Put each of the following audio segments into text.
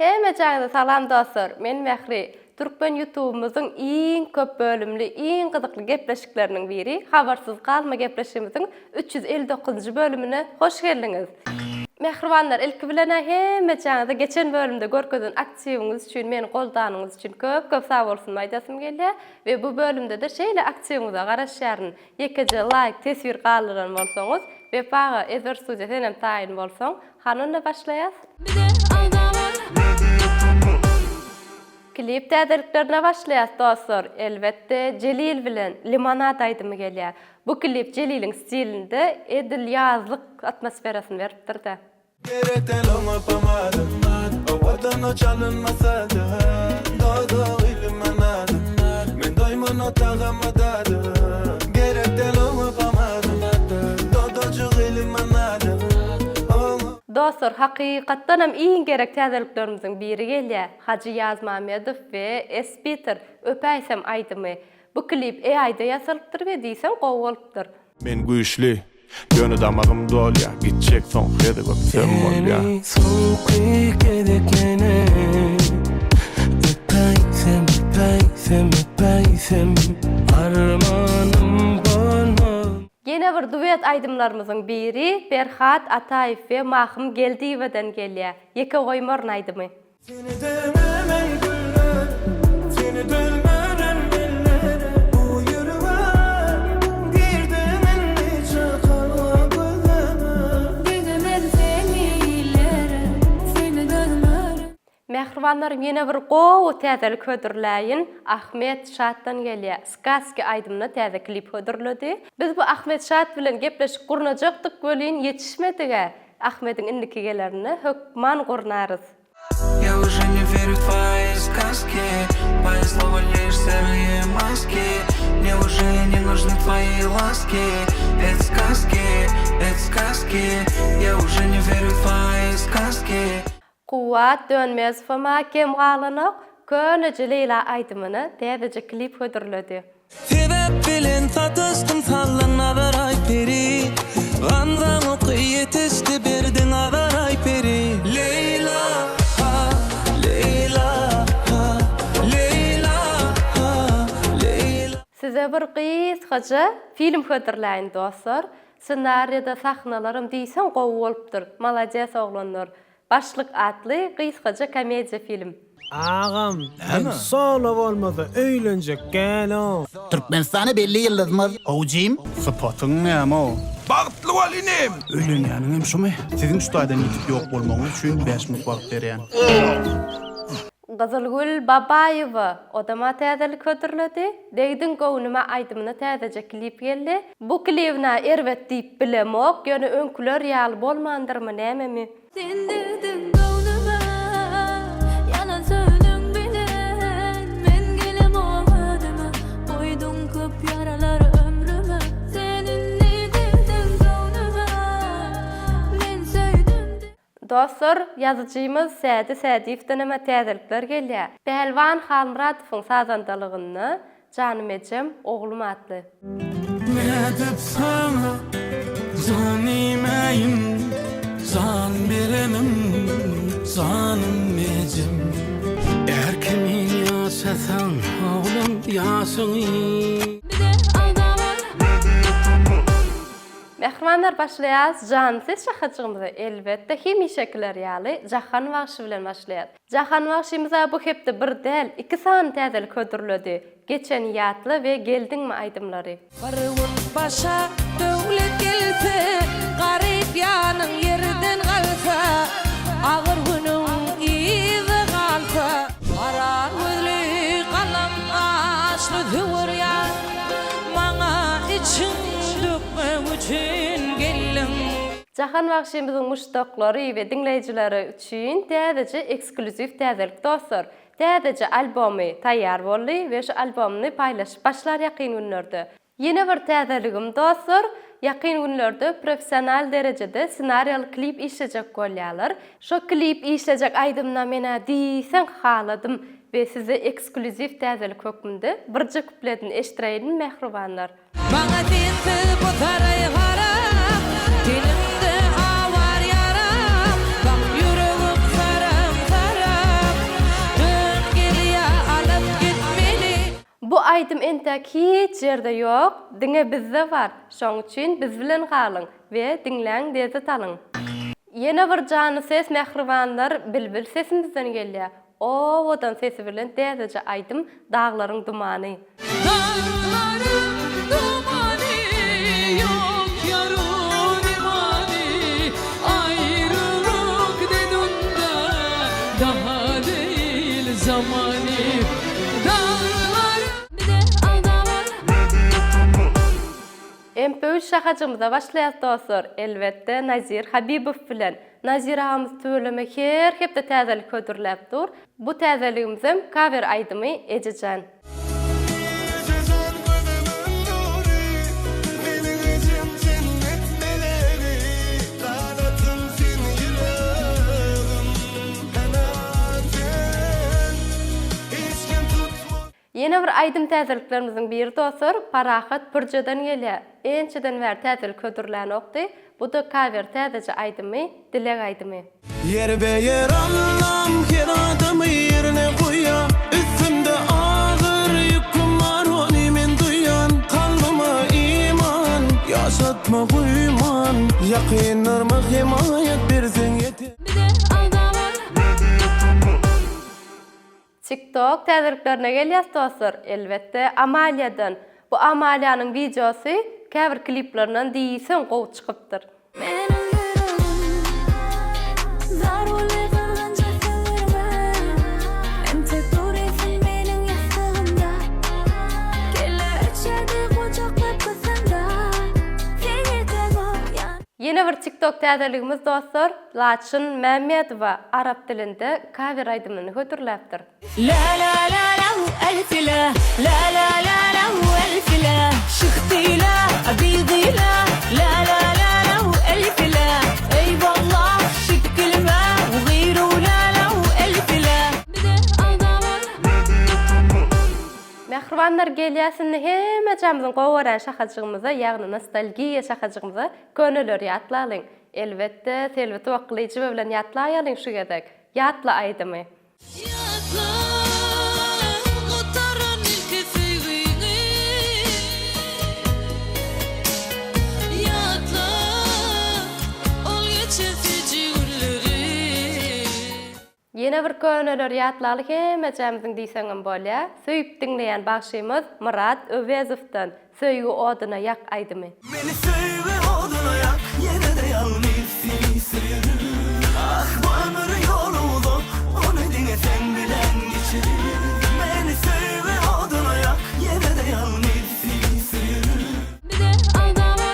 Hemmejaňyza salam dostlar! Men Mähri. Türkmen ýutubymyzyň iň köp bölümli, iň gyzykly gepleşikleriniň biri Habarsyz galma gepleşigimiziň 359-njy bölümine hoş geldiňiz! Mähribanlar ilki bilen-ä hemmejaňyza geçen bölümde görkezen aktiwiňiz üçin meni goldanyňyz üçin köp köp sagbolsunymy aýdasym gelýär we bu bölümde-de şeýle aktiwiňize garaşýaryn. Ýekeje laýk, teswir galdyran bolsaňyz, Wepa aga, Ezber studiýa senem taýyn bolsaň, hany onda başlaýas. Klip täzeliklerine başlaýas dostlar, elbetde Jelil bilen Limonad aýdymy gelýär. Bu klip Jeliliň stilinde edil ýazlyk atmosferasyny beripdir-de. Gerek däl oňa pomada Owadan çalynmasa-da Dodagy limonada Men doýman o tagama dada Gerek däl oňa pomada Dodajygy limonada Oňa. Dostlar hakykatdanam iň gerek täzeliklerimiziň biri gelýär Hajy Ýazmamedow we S-Peter Öpäýsem aýdymy. Bu klip AI-da ýasalypdyr we diýseň gowy bolupdyr. Men güýçli, ýöne damagym dolýa, Gitjek soňky gezek öpsem bolýa. Seni soňky gezek menem öpäýsem, öpäýsem, öpäýsem Armanym bolmaz. Ýene bir duet aýdymlarymyzyň biri Perhat Ataýew we Mahym Geldiýewadan gelýär, Ýeke goýmaryn aýdymy. Seni dömemen güllere, Seni dözmenem ellere, Bu ýürege girdiň indi çykalga gözleme. Degmez seni illere, Seni dözmerin. Mähribanlarym ýene bir gowy täzelik hödürläýin Ahmet Şatdan gelýär Skaski aýdymyna täze klip hödürledi. Biz bu Ahmet Şat bilen gepleşik gurnajakdyk welin ýetişmedigä Ahmediň indiki gelerinde hökman gurnarys. Я уже не верю в твои сказки Твои слова лишь серые маски Мне уже не нужны твои ласки Это сказки, это сказки Я уже не верю в твои сказки Kuwwat Dönmezowam-a kem galanok, köneje Leýla aýdymyna täzeje klip hödürledi. Sebäp bilen sataşdym saldyň nazar aý peri Gamzaň oky ýetişdi berdiň azar aý peri Leýla ha Leýla ha Leýla ha Leýla. Size bir gysgaja film hödürläýin dostlar. Ssenariýada sahnalaram diýseň gowy bolupdyr. Malades oglanlar. Başlyk atly gysgaja komediýa film. Agam, sen solo bolmasa öýlenjek däl-ow. Türkmenistana belli ýyldyzymyz Howjym. Sypatyň näme-ow? Bagtly bol inim! Öýlenýäniňem şumy? Siziň şu taýdan ýitip ýok bolmagyňyz üçin bäş minut wagt berýän. Gyzylgül Babaýewa odama täzelik hödürledi. Degdiň göwnüme aýdymyna täzeje klip geldi. Bu klibine erbet diýip bilemok, ýöne öňküler ýaly bolmandyrmy nämemi? Sen degdiň göwnüme, ýalan sözüň bilen, Men gelemok özüme, goýduň köp ýaralar ömrüme. Sen indi degdiň göwnüme, men söýdüm. Dostlar, ýazyjymyz Sädi Sädiýewdenem-ä täzelikler gelýär. Pälwan Halmyradowyň sazandalygynda Janym ejem, oglum atly. Nädip saňa jan iýmäýin, Jan berenim, janym ejem. Är kimin ýaşasaň, oglum, ýaşyňy. Bize agza bol. Mähribanlar başlaýas janly ses şahajygymyza elbetde hemişekiler ýaly Jahan bagşy bilen başlaýas. Jahan bagşymyza bu hepde bir däl, iki sany täzelik hödürledi, Geçeni ýatla we Geldiňmi aýdymlary. Bir gün başa döwlet gelse, Garyp ýanyň ýerden galsa, Agyr günüň yzy galsa. Gara gözli, galam gaşly söwer ýar, Maňa içiň dökmek üçin geldiň. Jahan bagşymyzyň muşdaklary we diňleýjileri üçin täzeje eksklýuziw täzelik dostlar. Täzeje albomy taýýar boldy we şu albomyny paýlaşyp başlar ýakyn günlerde. Ýene bir täzeligim dostlar, ýakyn günlerde professional derejede ssenariýaly klip işlejek bolýarlar. Şo klip işlejek aýdymyna menä diýseň haladym we size eksklýuziw täzelik hökmünde birje kupledini eşdiräýinmi mähribanlar. Maňa sensiz bu saraý haram, Tenimde awar ýaram, Bak ýüregim saram-saram. aýdym entäk hiç ýerde ýok, diňe bizde bar, şoň üçin biz bilen galyň we diňläň lezzet alyň. Ýene bir janly ses mähribanlar bilbil sesimizden gelýär. Owadan sesi bilen täzeje aýdym Daglaryň dumany. Daglaryň dumany ýok ýaryn imany Aýrylyk dedunda daha değil zamany Daglaryň Bize aldama. MP3 şahajygymyza başlaýas dostlar, elbetde Nazir Habibow bilen. Nazir agamyz tüweleme her hepde täzelik hödürläp dur. Bu täzeligimizem kawer aýdymy Ejejan. Ejejan gözümiň nury, Meniň ejem jennet melegi, Ganatym sen ýüregim, Henan sen, Hiç kim tutmaz. Ýene bir aýdym täzeliklerimiziň biri dostlar Parahat Pürjeden gelýär. Ençeden bäri täzelik hödürlänokdy. Bu-da kawer täzeje aýdymy Dileg aýdymy. Ýerbe ýer Allam her adamy ýerine goýýa Üstümde agyr ýüküm bar ony men duýýan Kalbyma iman ýaşatma guýman Ýakynlaryma hemaýat berseň ýeter. Bize aldama. TikTok täzeliklerine gelýäs dostlar, elbetde Amaliýadan. Bu Amaliýanyň wideosy käbir kliplerinden diýseň gowy çykypdyr. Meniň ýüregim zar boldy gyzgynja söýgüňe Entek durysyn meniň ýassygymda Kelle öçerdi gujaklap gysanda Sen ýeteňok ýan. Ýene bir TikTok täzeligimiz dostlar, Laçyn Mämmedowa arap dilinde kawer aýdymyny hödürläpdir. La la la la elfi la La la la la elfi la Şyhdy la abidy la La la la la elfi la Eýwallah şikilme Gyru la la elfi la Bize aldama. Mähribanlar gelýäs indi hemmejämiziň gowy görýän şahajygymyza ýagny nostalgiýa şahajygymyza köneleri ýatlalyň. Elbetde, Selbi Tuwakgylyjowa bilen ýatlaýalyň şu gezek. Ýatla aýdymy. Ýatla, gutaran ilki söýgiňi. Ýatla, ol geçen süýji günleri. Ýene bir köneleri ýatlaly hemmejämiziň diýseňem bolýa. Söýüp diňleýän bagşymyz Myrat Öwezowdan Söýgi oduna ýak aýdymy. Meni söýgi oduna ýak Ýene-de ýalňyz seni söýerin Ah bu ömür ýoly uzak Ony diňe sen bilen geçerin Meni söýgi oduna ýak Ýene-de ýalňyz seni söýerin Bize aldama.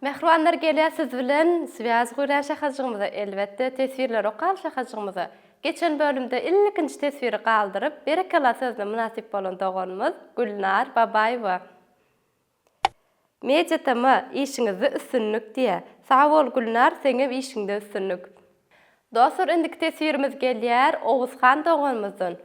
Mähribanlar gelýär siz bilen swýaz gurýan şahajygymyza elbetde teswirleri okaly şahajygymyza. Geçen bölümde ilkinji teswiri galdyryp berekella sözüne mynasyp bolan doganymyz Gülnar Babaýewa. Media TM işiňizde üstünlik diýýär. Sag bol Gülnar seňem işiňde üstünlik. Dostlar indiki teswirimiz gelýär Oguzhan doganymyzdan.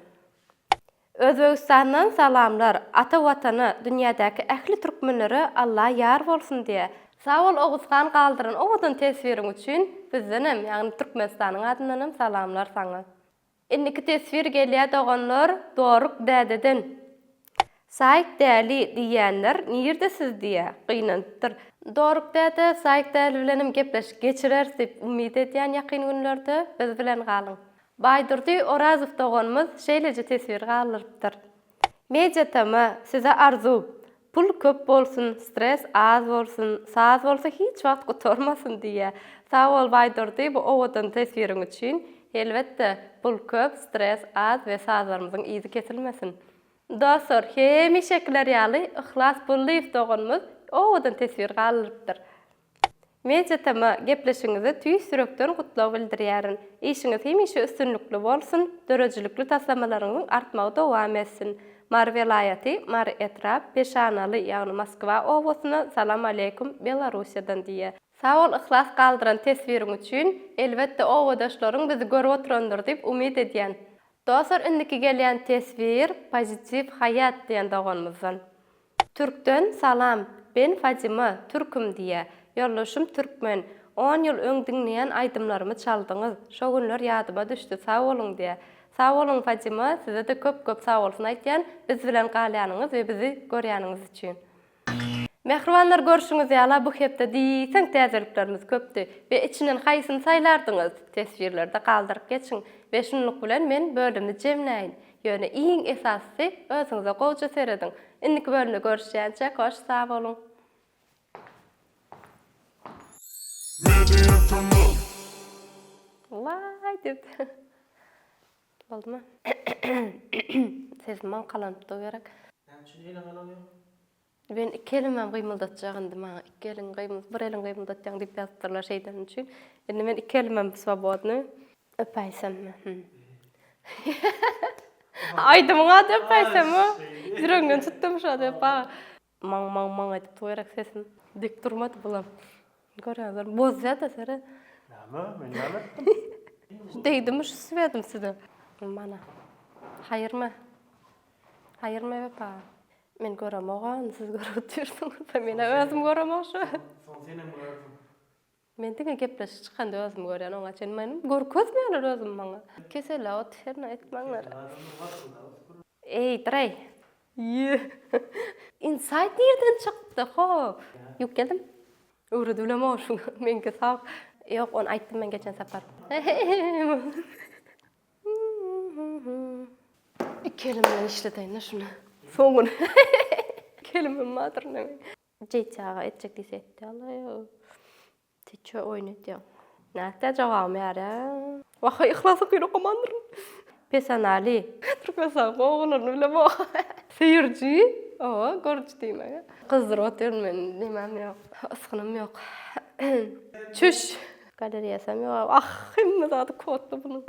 Özbegistandan salamlar, ata watana, dünýädäki ähli türkmenlere Alla ýar bolsun diýä. Sag bol Oguzhan galdyran owadan teswiriň üçin bizdenem ýagny Türkmenistanyň adyndanam salamlar saňa. Indiki teswir gelýä doganlar Doruk dädeden. Saýk däli diýýänler nirde siz diýä gynanypdyr. Doruk däde Saýk däli bilenem gepleşik geçireris diýip umyt edýän ýakyn günlerde biz bilen galyň. Baýdurdy Orazow doganymyz şeýleje teswir galdyrypdyr. Media TM, size arzuw! Pul köp bolsun, stres az bolsun, saz bolsa hiç wagt gutarmasyn diýýär. Sag bol Baýdurdy bu owadan teswiriň üçin. Elbetde, pul köp, stres az we sazlarymyzyň yzy kesilmesin. Dostlar, hemişekiler ýaly Yhlas Pullyýew doganymyz owadan teswir galdyrypdyr. Media TM gepleşigiňize tüýs ýürekden gutlag bildirýärin. Işiňiz hemişe üstünlikli bolsun, döredijilikli taslamalaryňyzyň artmagy dowam etsin. Mary welaýaty, Mary etrap, Peşanaly, ýagny Moskwa obasyna Salam aleýkum Belarussiýadan diýýär. Sag bol Yhlas galdyran teswiriň üçin, elbetde obadaşlaryň bizi görüp oturandyr diýip umyt edýän. Dostlar indiki gelýän teswir Pozitiw Haýat diýen doganymyzdan. Türkden salam. Ben Fadima, türküm diýýä. Ýoldaşym türkmen. On ýyl öň diňleýän aýdymlarymy çaldyňyz. Şo günler ýadyma düşdi sag boluň diýýär. Sag boluň Fadima size-de köp köp sagbolsun aýtýan biz bilen galýanyňyz we bizi görýäniňiz üçin. Mähribanlar görşüňiz ýala bu hepde diýseň täzeliklerimiz köpdi we içinden haýsyny saýlardyňyz teswirlerde galdyryp geçiň we şunluk bilen men bölümi jemläýin. Ýöne iň esasysy özüňize gowja serediň. Indiki bölümde görüşýänçäk hoş sag boluň. Laý diýip. Boldumy? Sesim maňkalanypdy gerek. Näme üçin eliňi alawýaň? Men iki elimem gymyldatjak indi maňa iki eliň gymyl bir eliň gymyldatýaň diýip ýazypdyrlar şeýdeni üçin. Indi men iki elimem swobodny. Öpäýsemmi? Hum. Aýdymyň ady öpäýsemmi? Ýüregiňden tutdum şo Wepa. Maň maň maň edip dur gerek sesim. Dik durmady bulam. Görýäňizler bozýada seret. Näme? Men näme etdim? Degdimi şu swedim size? Mana. Haýyrmy? Haýyrmy Wepa? Men göremog-a, indi siz görüp otyrsyňyz-da, men-ä özüm göremok şu. Soň senem görersiň. Men diňe gepleşik çykanda özümi görýän, oňa çenli meni görkezmeýärler özümi maňa. Keselläp otyryn aýtmaňlar. Eý, draý. Ýe. Inside nirden çykdy, ho? Ýuwup geldim. Öwredibilemok şuny. Meňki sag. Ýok, ony aýtdym men geçen sapar. Iki elim bilen işledeýin-de şuny. Soňuny. Iki elimem bardyr indi meň. Jeýt aga etjek diýse etdi Allaýa. Ty çö oýun edýäň. Nätdä jogabymy ýarýa. Wahaý Yhlas okyny okamandyryn. Pesanali. Türkmenistan gowularyny bilemok. Süýrüji. Owa, görüji diýmek. Gyzdyryp otyryn men, nemem ýok. Ysgynym ýok. Çüş. Galereýasam ýok. Ah, hemme zady kodly bunuň.